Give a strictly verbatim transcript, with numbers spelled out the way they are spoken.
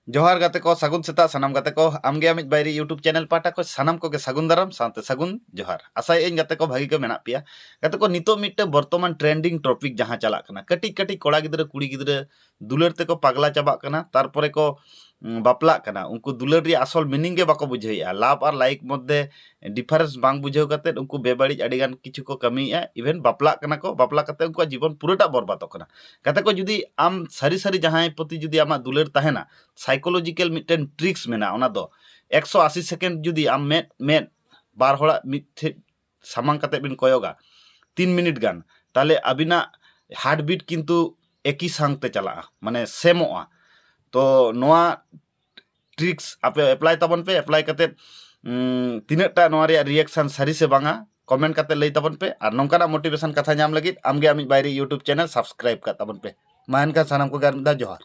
ᱡᱚᱦᱟᱨ ᱜᱟᱛᱮ ᱠᱚ, ᱥᱟᱹᱜᱩᱱ ᱥᱮᱛᱟᱜ ᱥᱟᱱᱟᱢ ᱜᱟᱛᱮ ᱠᱚ᱾ ᱟᱢᱜᱮ ᱟᱢᱤᱡ ᱵᱟᱭᱨᱤ YouTube ᱪᱮᱱᱮᱞ ᱯᱟᱦᱴᱟ ᱠᱷᱚᱱ ᱥᱟᱱᱟᱢ ᱠᱚᱜᱮ ᱥᱟᱹᱜᱩᱱ ᱫᱟᱨᱟᱢ ᱥᱟᱶᱛᱮ ᱥᱟᱹᱜᱩᱱ ᱡᱚᱦᱟᱨ᱾ ᱟᱥᱟᱭᱮᱫ ᱟᱹᱧ ᱜᱟᱛᱮ ᱠᱚ ᱵᱷᱟᱹᱜᱤ ᱜᱮ ᱢᱮᱱᱟᱜ ᱯᱮᱭᱟ᱾ ᱜᱟᱛᱮ ᱠᱚ, ᱱᱤᱛᱚᱜ ᱢᱤᱫᱴᱮᱱ ᱵᱚᱨᱛᱚᱢᱟᱱ trending topic ᱡᱟᱦᱟᱸ ᱪᱟᱞᱟᱜ ᱠᱟᱱᱟ, ᱠᱟᱹᱴᱤᱡ ᱠᱟᱹᱴᱤᱡ ᱠᱚᱲᱟ ᱜᱤᱫᱽᱨᱟᱹ ᱠᱩᱲᱤ ᱜᱤᱫᱽᱨᱟᱹ ᱫᱩᱞᱟᱹᱲ ᱛᱮᱠᱚ ᱯᱟᱜᱽᱞᱟ ᱪᱟᱵᱟᱜ ᱠᱟᱱᱟ, ᱛᱟᱨᱯᱚᱨᱮ ᱠᱚ ᱩᱸ, ᱵᱟᱯᱞᱟᱜ ᱠᱟᱱᱟ᱾ ᱩᱱᱠᱩ ᱫᱩᱞᱟᱹᱲ ᱨᱮᱭᱟᱜ ᱟᱥᱚᱞ meaning ᱜᱮ ᱵᱟᱠᱚ ᱵᱩᱡᱷᱟᱹᱣᱮᱫᱼᱟ᱾ Love ᱟᱨ like ᱢᱚᱫᱽᱫᱷᱮ difference ᱵᱟᱝ ᱵᱩᱡᱷᱟᱹᱣ ᱠᱟᱛᱮᱫ ᱩᱱᱠᱩ ᱵᱮᱵᱟᱹᱲᱤᱡ ᱟᱹᱰᱤᱜᱟᱱ ᱠᱤᱪᱷᱩ ᱠᱚ ᱠᱟᱹᱢᱤᱭᱮᱫᱼᱟ᱾ Even ᱵᱟᱯᱞᱟᱜ ᱠᱟᱱᱟ ᱠᱚ, ᱵᱟᱯᱞᱟ ᱠᱟᱛᱮᱫ ᱩᱱᱠᱩᱣᱟᱜ ᱡᱤᱵᱚᱱ ᱯᱩᱨᱟᱹᱴᱟ ᱵᱚᱨᱵᱟᱫᱚᱜ ᱠᱟᱱᱟ᱾ ᱜᱟᱛᱮ ᱠᱚ, ᱡᱩᱫᱤ ᱟᱢ ᱥᱟᱹᱨᱤ ᱥᱟᱹᱨᱤ ᱡᱟᱦᱟᱸᱭ ᱯᱨᱚᱛᱤ ᱡᱩᱫᱤ ᱟᱢᱟᱜ ᱫᱩᱞᱟᱹᱲ ᱛᱟᱦᱮᱱᱟ, psychological ᱢᱤᱫᱴᱮᱱ tricks ᱢᱮᱱᱟᱜᱼᱟ, ᱚᱱᱟ ᱫᱚ ᱮᱠᱥᱚ ᱟᱥᱤ second ᱡᱩᱫᱤ ᱟᱢ ᱢᱮᱫ ᱢᱮᱫ ᱵᱟᱨ ᱦᱚᱲᱟᱜ ᱢᱤᱫ ᱴᱷᱮᱡ ᱥᱟᱢᱟᱝ ᱠᱟᱛᱮᱫ ᱵᱤᱱ ᱠᱚᱭᱚᱜᱟ ᱛᱤᱱ ᱢᱤᱱᱤᱴ ᱜᱟᱱ, ᱛᱟᱦᱚᱞᱮ ᱟᱹᱵᱤᱱᱟᱜ heartbeat ᱠᱤᱱᱛᱩ ᱮᱠᱤ ᱥᱟᱝᱛᱮ ᱪᱟᱞᱟᱜᱼᱟ, ᱢᱟᱱᱮ ᱥᱮᱢᱚᱜᱼᱟ᱾ ᱛᱚ ᱱᱚᱣᱟ tricks ᱟᱯᱮ apply ᱛᱟᱵᱚᱱ ᱯᱮ᱾ Apply ᱠᱟᱛᱮᱫ ᱩᱸ, ᱛᱤᱱᱟᱹᱜ ᱴᱟ ᱱᱚᱣᱟ ᱨᱮᱭᱟᱜ reaction ᱥᱟᱹᱨᱤ ᱥᱮ ᱵᱟᱝᱟ, comment ᱠᱟᱛᱮᱫ ᱞᱟᱹᱭ ᱛᱟᱵᱚᱱ ᱯᱮ᱾ ᱟᱨ ᱱᱚᱝᱠᱟᱱᱟᱜ motivation ᱠᱟᱛᱷᱟ ᱧᱟᱢ ᱞᱟᱹᱜᱤᱫ ᱟᱢᱜᱮ ᱟᱢᱤᱡ ᱵᱟᱭᱨᱤ YouTube ᱪᱮᱱᱮᱞ subscribe ᱠᱟᱜ ᱛᱟᱵᱚᱱ ᱯᱮ᱾ ᱢᱟ ᱮᱱᱠᱷᱟᱱ ᱥᱟᱱᱟᱢ ᱠᱚᱜᱮ ᱟᱨ ᱢᱤᱫ ᱫᱷᱟᱣ ᱡᱚᱦᱟᱨ᱾